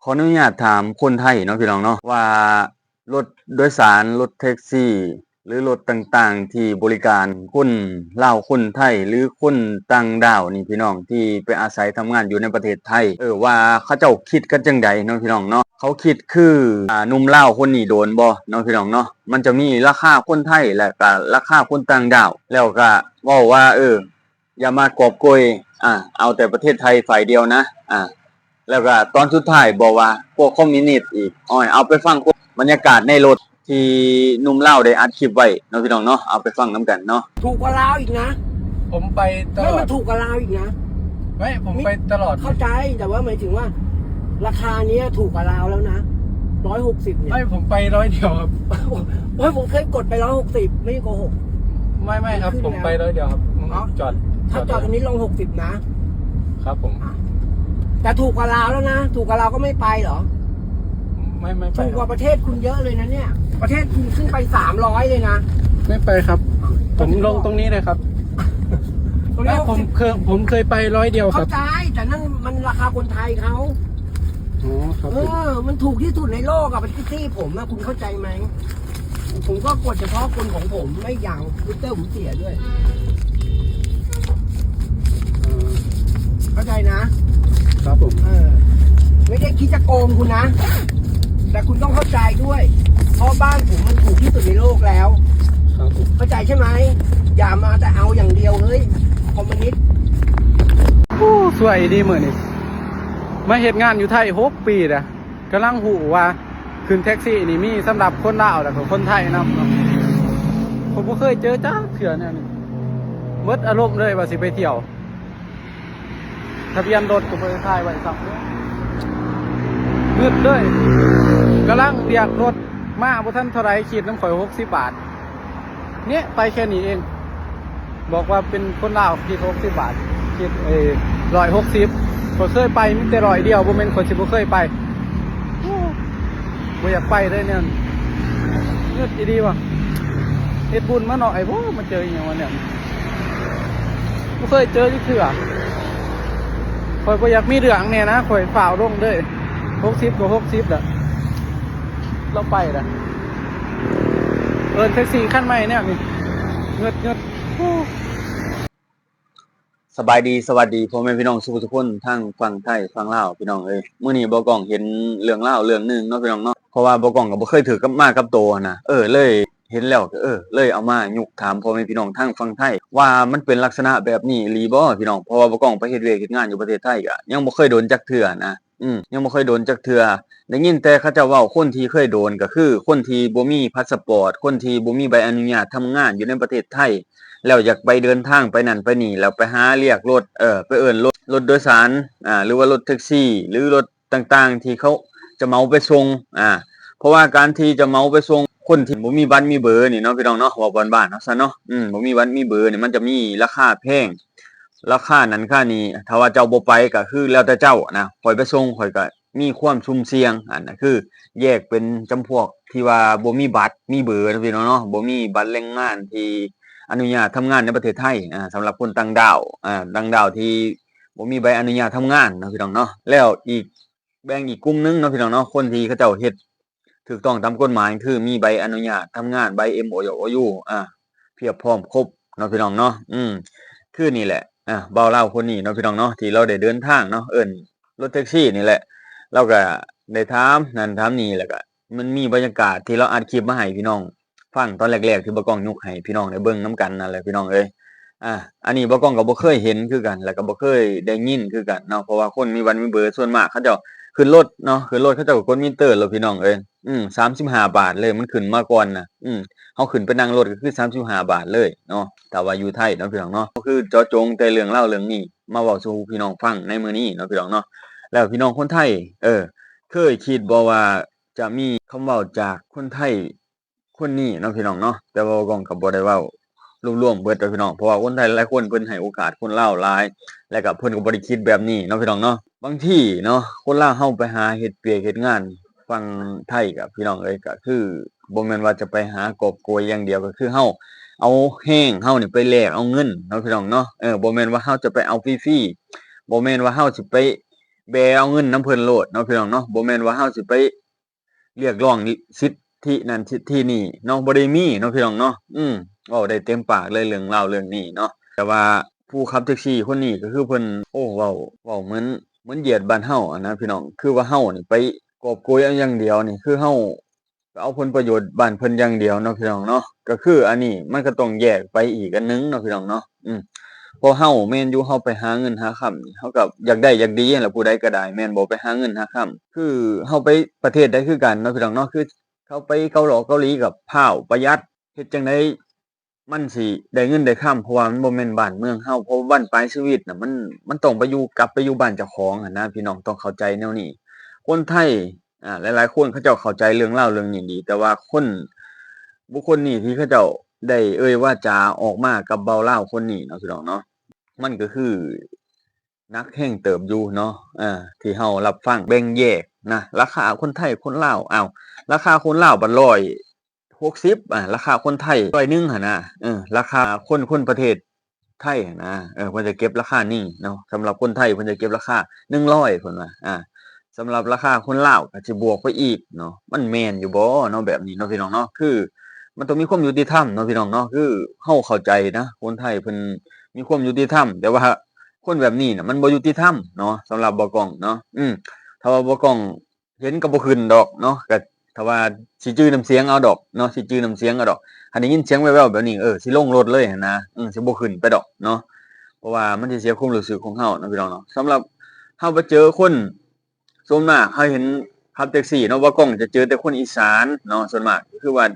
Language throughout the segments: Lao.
ຂໍອະນຸຍາດຖາມຄົນໄທເນາະ ພີ່ນ້ອງເນາະ ວ່າລົດໂດຍສານ, ລົດແທັກຊີ ຫຼືລົດຕ່າງໆ ທີ່ບໍລິການຄົນລາວ, ຄົນໄທ ຫຼືຄົນຕ່າງດ້າວນີ້ ພີ່ນ້ອງ ທີ່ໄປອາໄສທຳງານຢູ່ໃນປະເທດໄທ ເອີ ວ່າເຂົາເຈົ້າຄິດກັນຈັ່ງໃດເນາະ ພີ່ນ້ອງເນາະ? ເຂົາຄິດຄື ອ່າ ໜຸ່ມລາວຄົນນີ້ໂດນບໍ່ເນາະ ພີ່ນ້ອງເນາະ? ມັນຈະມີລາຄາຄົນໄທ ແລະກະລາຄາຄົນຕ່າງດ້າວ ແລ້ວກະເວົ້າວ່າ ເອີ ຢ່າມາກອບໂກຍ ອ່າ ເອົາແຕ່ປະເທດໄທຝ່າຍດຽວນະ ອ່າ ແລ້ວກໍຕອນສຸດທ້າຍບອກວ່າ ພວກຄອມມິວນິດອີກ. ໂອ້ຍ ເອົາໄປຟັງ ບັນຍາກາດໃນລົດທີ່ໜຸ່ມລາວໄດ້ອັດຄລິບໄວ້ເນາະ ພີ່ນ້ອງເນາະ, ເອົາໄປຟັງນຳກັນເນາະ. ຖືກກວ່າລາວອີກນະ. ຜົມໄປຕະຫຼອດ. ມັນຖືກກວ່າລາວອີກນະ. ໄມ່ ຜົມໄປຕະຫຼອດ. ເຂົ້າໃຈ ແຕ່ວ່າໝາຍເຖິງວ່າ ລາຄາເນີ້ຍຖືກກວ່າລາວແລ້ວນະ ຮ້ອຍຫົກສິບເນີ້ຍ. ໄມ່ ຜົມໄປຮ້ອຍດຽວຄັບ. ໂອ້ຍ ຜົມເຄີຍກົດໄປຮ້ອຍຫົກສິບ ໄມ່ໂກຫົກ. ໄມ່ ໄມ່ຄັບ ຜົມໄປຮ້ອຍດຽວຄັບ. ເອົ້າ ຈອດ ຖ້າຈອດ ຈອດ ຕອນນີ້ລົງຫົກສິບນະ. ຄັບຜົມ. ອ່ະ ແຕ່ຖືກກວ່າລາວແລ້ວນະ. ຖືກກວ່າລາວກໍໄມ່ໄປເຫຼືອ? ໄມ່ ໄມ່ໄປ. ຖືກກວ່າປະເທດຄຸນເຍອະເລີຍນະເນີ້ຍ. ປະເທດຄຸນຂຶ້ນໄປສາມຮ້ອຍເລີຍນະ. ໄມ່ໄປຄັບ. ຜົມລົງຕົງນີ້ເລີຍຄັບ. ຕົງນີ້ ໄມ່ ຜົມເຄີຍ ຜົມເຄີຍໄປຮ້ອຍດຽວຄັບ. ເຂົ້າໃຈ ແຕ່ນັ້ນມັນລາຄາຄົນໄທເຂົາ. ອໍ ຄັບ. ເອີ ມັນຖືກທີ່ສຸດໃນໂລກອະ ປະເທດທີ່ຜົມອະ ຄຸນເຂົ້າໃຈໄໝ? ຜົມກໍກົດສະເພາະຄົນຂອງຜົມ ແລະອີກຢ່າງມິເຕີຜົມເສຍດ້ວຍ. ເອີ ເຂົ້າໃຈນະ? ຄັບຜົມ. ເອີ ໄມ່ໄດ້ຄິດຈະໂກງຄຸນນະ ແຕ່ຄຸນຕ້ອງເຂົ້າໃຈດ້ວຍ ເພາະບ້ານຜົມມັນຖືກທີ່ສຸດໃນໂລກແລ້ວ. ຄັບຜົມ. ເຂົ້າໃຈໃຊ່ໄໝ? ຢ່າມາແຕ່ເອົາຢ່າງດຽວເຮີ້ຍ ຄອມມູນິດ. ໂອ້ ສວຍດີມື້ນີ້ ມາເຮັດງານຢູ່ໄທຫົກປີແລ້ວ. ກຳລັງຮູ້ວ່າຂຶ້ນແທັກຊີນີ້ມີສຳລັບຄົນລາວ ແລ້ວກໍຄົນໄທນຳເນາະ. ຂ້ອຍບໍ່ເຄີຍເຈີຈັກເທື່ອແນວນີ້ ເບິດອາລົມເລີຍວ່າຊິໄປທ່ຽວ. ທະບຽນລົດກໍບໍ່ໄດ້ຖ່າຍໄວ້ຊ້ຳ ງຶດເລີຍ. ກຳລັງລຽກລົດມາບໍ່ທັນເທົ່າໃດ ຄິດນຳຂ້ອຍຫົກສິບບາດ. ເນຍ ໄປແຄ່ນີ້ເອງ ບອກວ່າເປັນຄົນລາວ ຄິດຫົກສິບບາດ ຄິດ ເອີ ຮ້ອຍຫົກສິບ. ຂ້ອຍເຄີຍໄປມີແຕ່ຮ້ອຍດຽວ ບໍ່ແມ່ນຂ້ອຍຊິບໍ່ເຄີຍໄປ. ໂອ້ ບໍ່ຢາກໄປເລີຍແນວນີ້ ງຶດອີ່ຫຼີວ່າ. ເຮັດບຸນມາໜ້ອຍບໍ່ ມາເຈີອີ່ຫຍັງວະແນວນີ້ ບໍ່ເຄີຍເຈີຈັກເທື່ອ. ຂ້ອຍບໍ່ຢາກມີເລື່ອງແນ່ນະ ຂ້ອຍຟ້າວລົງເລີຍ. ຫົກສິບກໍຫົກສິບແລ້ວ ລາວໄປລະ. ເອີ້ນແທັກຊີຄັນໃໝ່ແນວນີ້ ງຶດໆ. ໂອ້ ສະບາຍດີ ສະຫວັດດີພໍ່ແມ່ພີ່ນ້ອງສູ່ຜູ້ສູ່ຄົນ ທັງຝັ່ງໄທຝັ່ງລາວ ພີ່ນ້ອງເອີຍ. ມື້ນີ້ບ່າວກ້ອງເຫັນເລື່ອງລາວເລື່ອງໜຶ່ງເນາະ ພີ່ນ້ອງເນາະ, ເພາະວ່າບ່າວກ້ອງກໍບໍ່ເຄີຍຖືກກັບ ມາກັບໂຕຫັ້ນນະ. ເອີ ເລີຍເຫັນແລ້ວກໍ ເອີ ເລີຍເອົາມາຍົກຖາມພໍ່ແມ່ພີ່ນ້ອງທາງຝັ່ງໄທ ວ່າມັນເປັນລັກສະນະແບບນີ້ອີ່ຫຼີບໍ່ ພີ່ນ້ອງ? ເພາະວ່າບ່າວກ້ອງໄປເຮັດວຽກເຮັດງານຢູ່ປະເທດໄທ ກໍຍັງບໍ່ເຄີຍໂດນຈັກເທື່ອນະ. ອືມ ຍັງບໍ່ເຄີຍໂດນຈັກເທື່ອ. ໄດ້ຍິນແຕ່ເຂົາເຈົ້າເວົ້າ ຄົນທີ່ເຄີຍໂດນກໍຄືຄົນທີ່ບໍ່ມີພາສະປອດ, ຄົນທີ່ບໍ່ມີໃບອະນຸຍາດທຳງານຢູ່ໃນປະເທດໄທ ແລ້ວຢາກໄປເດີນທາງໄປນັ້ນໄປນີ້ ແລ້ວໄປຫາລຽກລົດ ເອີ ໄປເອີ້ນລົດ ລົດໂດຍສານ ອາ ຫຼືວ່າລົດແທັກຊີ ຫຼືລົດຕ່າງໆ ທີ່ເຂົາຈະເໝົາໄປສົ່ງ ອາ ເພາະວ່າການທີ່ຈະເໝົາໄປສົ່ງຄົນທີ່ບໍ່ມີບັດມີເບີນີ້ເນາະ ພີ່ນ້ອງເນາະ, ເວົ້າບ້ານໆເຮົາຊະເນາະ. ອືມ ບໍ່ມີບັດມີເບີນີ້ ມັນຈະມີລາຄາແພງ ລາຄານັ້ນຄ່ານີ້ ຖ້າວ່າເຈົ້າບໍ່ໄປກໍຄືແລ້ວແຕ່ເຈົ້ານະ. ຂ້ອຍໄປສົ່ງ ຂ້ອຍກໍມີຄວາມສຸ່ມສ່ຽງ ອັນນັ້ນຄືແຍກເປັນຈຳພວກທີ່ວ່າບໍ່ມີບັດມີເບີນະ ພີ່ນ້ອງເນາະ, ບໍ່ມີບັດແຮງງານທີ່ອະນຸຍາດທຳງານໃນປະເທດໄທ ອາ ສຳລັບຄົນຕ່າງດ້າວ ອາ ຕ່າງດ້າວທີ່ບໍ່ມີໃບອະນຸຍາດທຳງານເນາະ ພີ່ນ້ອງເນາະ. ແລ້ວອີກ ແບ່ງອີກກຸ່ມໜຶ່ງເນາະ ພີ່ນ້ອງເນາະ, ຄົນທີ່ເຂົາເຈົ້າເຮັດ ຖືກຕ້ອງຕາມກົດໝາຍ ຄືມີໃບອະນຸຍາດທຳງານ ໃບ ເອັມ ໂອ ຢູ ອາ ພຽບພ້ອມຄົບເນາະ ພີ່ນ້ອງເນາະ. ອືມ ຄືນີ້ແຫຼະ ອາ ບ່າວລາວຄົນນີ້ເນາະ ພີ່ນ້ອງເນາະ ທີ່ລາວໄດ້ເດີນທາງເນາະ ເອີ້ນລົດແທັກຊີນີ້ແຫຼະ. ລາວກໍໄດ້ຖາມນັ້ນຖາມນີ້ ແລ້ວກໍມັນມີບັນຍາກາດທີ່ລາວອັດຄລິບມາໃຫ້ພີ່ນ້ອງຟັງ ຕອນແລກໆ ທີ່ບ່າວກ້ອງຍົກໃຫ້ພີ່ນ້ອງໄດ້ເບິ່ງນຳກັນນັ້ນແຫຼະ ພີ່ນ້ອງເອີຍ. ອາ ອັນນີ້ບ່າວກ້ອງກໍບໍ່ເຄີຍເຫັນຄືກັນ ແລ້ວກໍບໍ່ເຄີຍໄດ້ຍິນຄືກັນເນາະ, ເພາະວ່າຄົນມີບັດມີເບີ ສ່ວນມາກເຂົາເຈົ້າຂຶ້ນລົດເນາະ ຂຶ້ນລົດເຂົາເຈົ້າກໍກົດມີເຕີໂລດ ພີ່ນ້ອງເອີຍ. ອືມ ສາມສິບຫ້າບາດເລີຍ ມັນຂຶ້ນມາກ່ອນນະ. ອືມ ເຮົາຂຶ້ນໄປນັ່ງລົດກໍຄືສາມສິບຫ້າບາດເລີຍເນາະ ຖ້າວ່າຢູ່ໄທເນາະ ພີ່ນ້ອງເນາະ. ກໍຄືເຈາະຈົງແຕ່ເລື່ອງລາວເລື່ອງນີ້ ມາເວົ້າສູ່ພີ່ນ້ອງຟັງໃນມື້ນີ້ເນາະ ພີ່ນ້ອງເນາະ. ແລ້ວພີ່ນ້ອງຄົນໄທ ເອີ ເຄີຍຄິດບໍ່ວ່າຈະມີຄຳເວົ້າຈາກຄົນໄທ ຄົນນີ້ເນາະ ພີ່ນ້ອງເນາະ, ແຕ່ວ່າບ່າວກ້ອງກໍບໍ່ໄດ້ເວົ້າລວມໆເບິດດອກ ພີ່ນ້ອງ, ເພາະວ່າຄົນໄທຫຼາຍໆຄົນເພິ່ນໃຫ້ໂອກາດຄົນລາວຫຼາຍ ແລ້ວກໍເພິ່ນກໍບໍ່ໄດ້ຄິດແບບນີ້ເນາະ ພີ່ນ້ອງເນາະ. ບາງທີເນາະ ຄົນລາວເຮົາໄປຫາເຮັດວຽກເຮັດງານຝັ່ງໄທ ກໍ ພີ່ນ້ອງເອີຍ ກໍຄືບໍ່ແມ່ນວ່າຈະໄປຫາກອບໂກຍຢ່າງດຽວ, ກໍຄືເຮົາເອົາແຮງເຮົານີ້ໄປແລກເອົາເງິນເນາະ ພີ່ນ້ອງເນາະ. ເອີ ບໍ່ແມ່ນວ່າເຮົາຈະໄປເອົາຟຣີໆ, ບໍ່ແມ່ນວ່າເຮົາຊິໄປ ແບເອົາເງິນນຳເພິ່ນໂລດເນາະ ພີ່ນ້ອງເນາະ. ບໍ່ແມ່ນວ່າເຮົາຊິໄປ ຮຽກຮ້ອງສິດທິນັ້ນສິດທິນີ້ເນາະ ບໍ່ໄດ້ມີເນາະ ພີ່ນ້ອງເນາະ. ອືມ ເວົ້າໄດ້ເຕັມປາກເລີຍເລື່ອງລາວເລື່ອງນີ້ເນາະ. ແຕ່ວ່າຜູ້ຂັບແທັກຊີຄົນນີ້ກໍຄືເພິ່ນ ໂອ້ ເວົ້າ ເວົ້າເໝືອນ ເໝືອນຢຽດບ້ານເຮົາຫັ້ນນະ ພີ່ນ້ອງ. ຄືວ່າເຮົານີ້ໄປກອບໂກຍເອົາຢ່າງດຽວນີ້ ຄືເຮົາໄປເອົາຜົນປະໂຫຍດບ້ານເພິ່ນຢ່າງດຽວເນາະ ພີ່ນ້ອງເນາະ. ກໍຄືອັນນີ້ມັນກໍຕ້ອງແຍກໄປອີກອັນໜຶ່ງເນາະ ພີ່ນ້ອງເນາະ. ອືມ ເພາະເຮົາແມ່ນຢູ່ ເຮົາໄປຫາເງິນຫາຄຳ ເຮົາກໍຢາກໄດ້ຢາກດີຫັ້ນລະ ຜູ້ໃດກໍໄດ້ ແມ່ນບໍ່? ໄປຫາເງິນຫາຄຳ ຄືເຮົາໄປປະເທດໃດຄືກັນເນາະ ພີ່ນ້ອງເນາະ. ຄືເຮົາໄປເກົາຫຼໍເກົາຫຼີກໍພ້າວປະຢັດ ເຮັດຈັ່ງໃດມັນຊິໄດ້ເງິນໄດ້ຄຳ ເພາະວ່າມັນບໍ່ແມ່ນບ້ານເມືອງເຮົາ. ເພາະວ່າບັ້ນປາຍຊີວິດນະ ມັນ ມັນຕ້ອງໄປຢູ່ ກັບໄປຢູ່ບ້ານເຈົ້າຂອງຫັ້ນນະ ພີ່ນ້ອງ ຕ້ອງເຂົ້າໃຈແນວນີ້. ຄົນໄທ ອ່າ ຫຼາຍໆຄົນເຂົາເຈົ້າເຂົ້າໃຈເລື່ອງລາວເລື່ອງນີ້ດີ ແຕ່ວ່າຄົນ ບຸກຄົນນີ້ທີ່ເຂົາເຈົ້າໄດ້ເອີ່ຍວາຈາອອກມາກັບບ່າວລາວຄົນນີ້ເນາະ ພີ່ນ້ອງເນາະ ມັນກໍຄືໜັກແຮງເຕີບຢູ່ເນາະ ເອີ ທີ່ເຮົາຮັບຟັງ ແບ່ງແຍກນະ ລາຄາຄົນໄທຄົນລາວ ອ້າວ ລາຄາຄົນລາວບັດຮ້ອຍຫົກສິບ ອ່າ ລາຄາຄົນໄທຮ້ອຍໜຶ່ງຫັ້ນນະ ເອີ ລາຄາຄົນ ຄົນປະເທດ ໄທຫັ້ນນະ ເອີ ເພິ່ນຈະເກັບລາຄານີ້ເນາະ. ສຳລັບຄົນໄທເພິ່ນຈະເກັບລາຄາໜຶ່ງຮ້ອຍ ເພິ່ນວ່າ ອ່າ ສຳລັບລາຄາຄົນລາວກໍຊິບວກໄປອີກເນາະ. ມັນແມ່ນຢູ່ບໍ່ເນາະ ແບບນີ້ເນາະ ພີ່ນ້ອງເນາະ? ຄືມັນຕ້ອງມີຄວາມຍຸຕິທຳເນາະ ພີ່ນ້ອງເນາະ. ຄືເຮົາເຂົ້າໃຈນະ ຄົນໄທເພິ່ນມີຄວາມຍຸຕິທຳ ແຕ່ວ່າຄົນແບບນີ້ນະ ມັນບໍ່ຍຸຕິທຳເນາະ ສຳລັບບ່າວກ້ອງເນາະ. ອືມ ຖ້າວ່າບ່າວກ້ອງ ເຫັນກໍບໍ່ຂຶ້ນດອກເນາະ ກໍຖ້າວ່າຊິຈື່ນ້ຳສຽງເອົາດອກເນາະ ຊິຈື່ນ້ຳສຽງເອົາດອກ. ຄັນໄດ້ຍິນສຽງແວ່ວໆແບບນີ້ ເອີ ຊິລົງລົດເລີຍຫັ້ນນະ ເອີ ຊິບໍ່ຂຶ້ນໄປດອກເນາະ ເພາະວ່າມັນຊິເສຍຄວາມຮູ້ສຶກຂອງເຮົາເນາະ ພີ່ນ້ອງເນາະ. ສຳລັບເຮົາໄປເຈີຄົນ ສ່ວນມາກເຮົາເຫັນຂັບແທັກຊີເນາະ ບ່າວກ້ອງຈະເຈີແຕ່ຄົນອີສານເນາະ ສ່ວນມາກກໍຄືວ່າ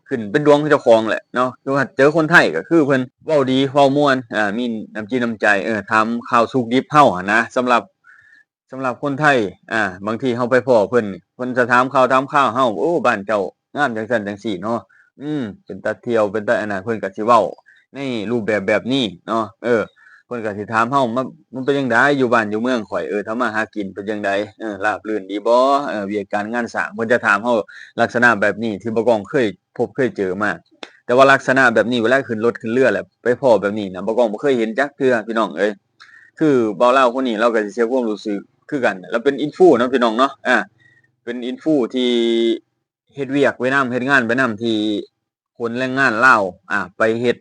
ຂຶ້ນເປັນດວງເຈົ້າຂອງແຫຼະເນາະ. ຄືວ່າເຈີຄົນໄທກໍຄືເພິ່ນເວົ້າດີເວົ້າມ່ວນ ອ່າ ມີນ້ຳຈິດນ້ຳໃຈ ເອີ ຖາມຂ່າວສຸກດິບເຮົາຫັ້ນນະ. ສຳລັບ ສຳລັບຄົນໄທ ອ່າ ບາງທີເຮົາໄປພໍ້ເພິ່ນ ເພິ່ນຈະຖາມຂ່າວ ຖາມຂ່າວເຮົາ ໂອ້ ບ້ານເຈົ້າງາມຈັ່ງຊັ້ນຈັ່ງຊີ້ເນາະ ອືມ ເປັນຕາທ່ຽວ ເປັນຕາອັນນັ້ນ ເພິ່ນກໍຊິເວົ້າໃນຮູບແບບແບບນີ້ເນາະ. ເອີ ເພິ່ນກໍຊິຖາມເຮົາ ມາ ມັນເປັນຈັ່ງໃດຢູ່ບ້ານຢູ່ເມືອງຂ້ອຍ ເອີ ທຳມາຫາກິນເປັນຈັ່ງໃດ ເອີ ລາບລື່ນດີບໍ່ ເອີ ວຽກການງານສ້າງ ເພິ່ນຈະຖາມເຮົາລັກສະນະແບບນີ້ ທີ່ບ່າວກ້ອງເຄີຍພົບເຄີຍເຈີມາ. ແຕ່ວ່າລັກສະນະແບບນີ້ ເວລາຂຶ້ນລົດຂຶ້ນເຮືອແລ້ວໄປພໍ້ແບບນີ້ນະ ບ່າວກ້ອງບໍ່ເຄີຍເຫັນຈັກເທື່ອ ພີ່ນ້ອງເອີຍ. ຄືບ່າວລາວຄົນນີ້ ລາວກໍຊິເສຍຄວາມຮູ້ສຶກຄືກັນ ລາວເປັນອິນຟູເນາະ ພີ່ນ້ອງເນາະ ອ່າ ເປັນອິນຟູທີ່ເຮັດວຽກໄປນຳ ເຮັດງານໄປນຳ ທີ່ຂົນແຮງງານລາວ ອ່າ ໄປເຮັດ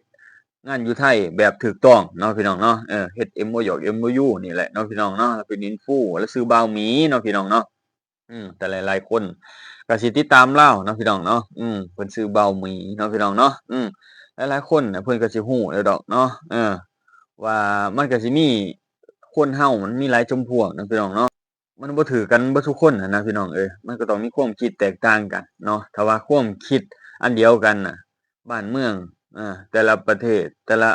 ງານຢູ່ໄທແບບຖືກຕ້ອງເນາະ ພີ່ນ້ອງເນາະ ເອີ ເຮັດເອັມໂອຢູ ເອັມໂອຢູນີ້ແຫຼະເນາະ ພີ່ນ້ອງເນາະ. ລາວເປັນອິນຟູ ລາວຊື່ບ່າວໝີເນາະ ພີ່ນ້ອງເນາະ. ອືມ ແຕ່ຫຼາຍໆຄົນກໍຊິຕິດຕາມລາວເນາະ ພີ່ນ້ອງເນາະ ອືມ ເພິ່ນຊື່ບ່າວໝີເນາະ ພີ່ນ້ອງເນາະ. ອືມ ຫຼາຍໆຄົນນະ ເພິ່ນກໍຊິຮູ້ແລ້ວດອກເນາະ ເອີ ວ່າມັນກໍຊິມີ ຄົນເຮົາມັນມີຫຼາຍຈຳພວກເນາະ ພີ່ນ້ອງເນາະ. ມັນບໍ່ຖືກກັນເບິດທຸກຄົນຫັ້ນນະ ພີ່ນ້ອງເອີຍ ມັນກໍຕ້ອງມີຄວາມຄິດແຕກຕ່າງກັນເນາະ. ຖ້າວ່າຄວາມຄິດອັນດຽວກັນນະ ບ້ານເມືອງ ເອີ ແຕ່ລະປະເທດ ແຕ່ລະ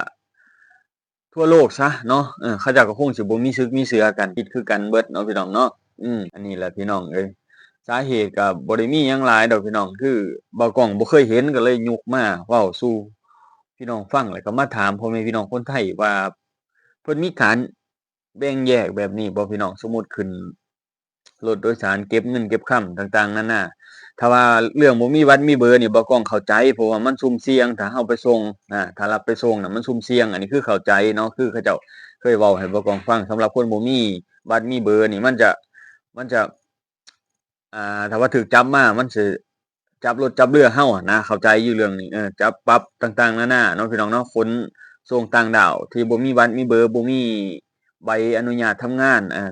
ທົ່ວໂລກຊະເນາະ ເອີ ເຂົາເຈົ້າກໍຄົງຊິບໍ່ມີສຶກມີເສືອກັນ ຄິດຄືກັນເບິດເນາະ ພີ່ນ້ອງເນາະ. ອືມ ອັນນີ້ແຫຼະ ພີ່ນ້ອງເອີຍ ສາເຫດກໍບໍ່ໄດ້ມີຫຍັງຫຼາຍດອກ ພີ່ນ້ອງ ຄືບ່າວກ້ອງບໍ່ເຄີຍເຫັນ ກໍເລີຍຍົກມາເວົ້າສູ່ພີ່ນ້ອງຟັງ ແລ້ວກໍມາຖາມພໍ່ແມ່ພີ່ນ້ອງຄົນໄທວ່າ ເພິ່ນມີການແບ່ງແຍກແບບນີ້ບໍ່ ພີ່ນ້ອງ? ສົມມຸດຂຶ້ນ ລົດໂດຍສານເກັບເງິນເກັບຄຳຕ່າງໆນານາ ຖ້າວ່າເລື່ອງບໍ່ມີບັດມີເບີນີ້ ບ່າວກ້ອງເຂົ້າໃຈ ເພາະວ່າມັນສຸ່ມສ່ຽງ ຖ້າເຮົາໄປສົ່ງ ອາ ຖ້າລັບໄປສົ່ງນະ ມັນສຸ່ມສ່ຽງ ອັນນີ້ຄືເຂົ້າໃຈເນາະ ຄືເຂົາເຈົ້າເຄີຍເວົ້າໃຫ້ບ່າວກ້ອງຟັງ. ສຳລັບຄົນບໍ່ມີບັດມີເບີນີ້ ມັນຈະ ມັນຈະ ອ່າ ຖ້າວ່າຖືກຈັບມາ ມັນຊິ ຈັບລົດຈັບເຮືອເຮົາຫັ້ນນະ ເຂົ້າໃຈຢູ່ເລື່ອງນີ້ ເອີ ຈັບປັບຕ່າງໆນານາເນາະ ພີ່ນ້ອງເນາະ. ຂົນສົ່ງຕ່າງດ້າວທີ່ບໍ່ມີບັດມີເບີ ບໍ່ມີໃບອະນຸຍາດທຳງານ ເອີ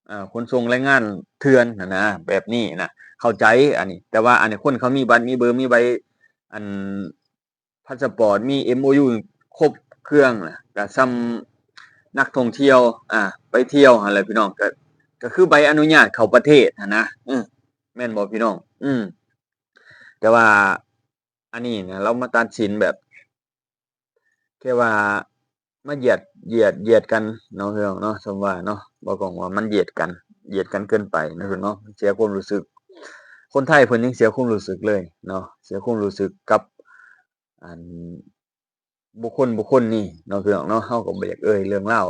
ເອີ ຂົນສົ່ງແຮງງານເຖື່ອນຫັ້ນນະ ແບບນີ້ນະ ເຂົ້າໃຈອັນນີ້. ແຕ່ວ່າອັນນີ້ຄົນເຂົາມີບັດມີເບີ ມີໃບ ອັນ ພາສະປອດ ມີເອັມໂອຢູຄົບເຄື່ອງນະ ກະສ່ຳນັກທ່ອງທ່ຽວ ອາ ໄປທ່ຽວຫັ້ນແຫຼະ ພີ່ນ້ອງ ກະ ກະຄືໃບອະນຸຍາດເຂົ້າປະເທດຫັ້ນນະ ເອີ ແມ່ນບໍ່ ພີ່ນ້ອງ? ອືມ ແຕ່ວ່າອັນນີ້ນະ ລາວມາຕັດສິນແບບ ແຄ່ວ່າມາຢຽດ ຢຽດ ຢຽດກັນເນາະ ພີ່ນ້ອງເນາະ. ສົມວ່າເນາະ ບ່າວກ້ອງວ່າມັນຢຽດກັນ ຢຽດກັນເກີນໄປເນາະ ເນາະ ເສຍຄວາມຮູ້ສຶກ. ຄົນໄທເພິ່ນຍັງເສຍຄວາມຮູ້ສຶກເລີຍເນາະ ເສຍຄວາມຮູ້ສຶກກັບ ອັນ ບຸກຄົນ ບຸກຄົນນີ້ເນາະ ພີ່ນ້ອງເນາະ. ເຮົາກໍບໍ່ຢາກເອີ່ຍເລື່ອງລາວ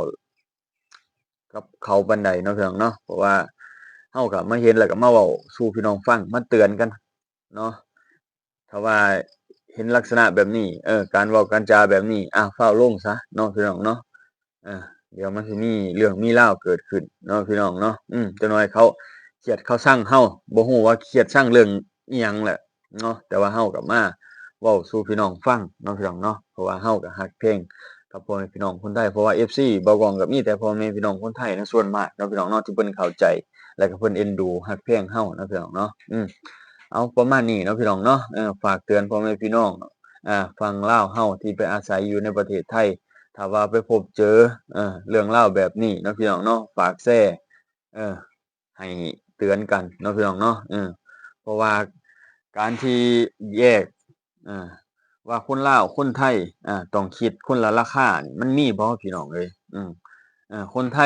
ກັບເຂົາປານໃດເນາະ ພີ່ນ້ອງເນາະ ເພາະວ່າເຮົາກໍມາເຫັນ ແລ້ວກໍມາເວົ້າສູ່ພີ່ນ້ອງຟັງ ມາເຕືອນກັນເນາະ. ຖ້າວ່າເຫັນລັກສະນະແບບນີ້ ເອີ ການເວົ້າການຈາແບບນີ້ ອາ ຟ້າວລົງຊະເນາະ ພີ່ນ້ອງເນາະ ເອີ ດຽວມັນຊິມີເລື່ອງມີລາວເກີດຂຶ້ນເນາະ ພີ່ນ້ອງເນາະ. ອືມ ຈັກໜ່ອຍເຂົາຄຽດເຂົາຊັງເຮົາ ບໍ່ຮູ້ວ່າຄຽດຊັງເລື່ອງອີ່ຫຍັງແຫຼະເນາະ, ແຕ່ວ່າເຮົາກໍມາເວົ້າສູ່ພີ່ນ້ອງຟັງເນາະ ພີ່ນ້ອງເນາະ, ເພາະວ່າເຮົາກໍຮັກແພງກັບພໍ່ແມ່ພີ່ນ້ອງຄົນໄທ, ເພາະວ່າເອັຟຊີບ່າວກ້ອງກໍມີແຕ່ພໍ່ແມ່ພີ່ນ້ອງຄົນໄທນະ ສ່ວນມາກເນາະ ພີ່ນ້ອງເນາະ, ທີ່ເພິ່ນເຂົ້າໃຈ ແລະກໍເພິ່ນເອັນດູຮັກແພງເຮົາເນາະ ພີ່ນ້ອງເນາະ. ອືມ ເອົາ ປະມານນີ້ເນາະ ພີ່ນ້ອງເນາະ. ເອີ ຝາກເຕືອນພໍ່ແມ່ພີ່ນ້ອງ ອ່າ ຝັ່ງລາວເຮົາທີ່ໄປອາໄສຢູ່ໃນປະເທດໄທ, ຖ້າວ່າໄປພົບເຈີ ເອີ ເລື່ອງລາວແບບນີ້ເນາະ ພີ່ນ້ອງເນາະ, ຝາກແຊ ເອີ ໃຫ້ເຕືອນກັນເນາະ ພີ່ນ້ອງເນາະ. ເອີ ເພາະວ່າການທີ່ແຍກ ເອີ ວ່າຄົນລາວຄົນໄທ ອ່າ ຕ້ອງຄິດຄົນລະລາຄານີ້ ມັນມີບໍ່ ພີ່ນ້ອງເອີຍ? ອືມ ເອີ ຄົນໄທ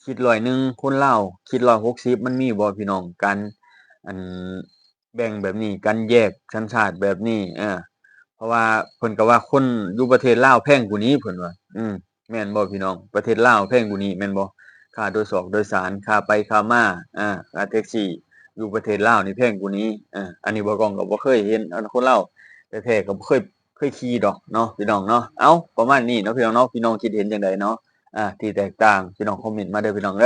ຄິດຮ້ອຍໜຶ່ງ ຄົນລາວຄິດຮ້ອຍຫົກສິບ ມັນມີບໍ່ ພີ່ນ້ອງ? ການ ອັນ ແບ່ງແບບນີ້ ການແຍກສັນຊາດແບບນີ້ ເອີ ເພາະວ່າເພິ່ນກໍວ່າຄົນຢູ່ປະເທດລາວແພງກວ່ານີ້ ເພິ່ນວ່າ. ອືມ ແມ່ນບໍ່ພີ່ນ້ອງ? ປະເທດລາວແພງກວ່ານີ້ແມ່ນບໍ່? ຄ່າໂດຍສອກໂດຍສານ ຄ່າໄປຄ່າມາ ອ່າ ຄ່າແທັກຊີຢູ່ປະເທດລາວນີ້ແພງກວ່ານີ້. ເອີ ອັນນີ້ບ່າວກ້ອງກໍບໍ່ເຄີຍເຫັນ ອັນຄົນລາວແທ້ໆກໍບໍ່ເຄີຍ ເຄີຍຂີ່ດອກເນາະ ພີ່ນ້ອງເນາະ. ເອົາ ປະມານນີ້ເນາະ ພີ່ນ້ອງເນາະ, ພີ່ນ້ອງຄິດເຫັນຈັ່ງໃດເນາະ? ອ່າ ທີ່ແຕກຕ່າງ ພີ່ນ້ອງຄອມເມັນມາເດີ ພີ່ນ້ອງເດີ.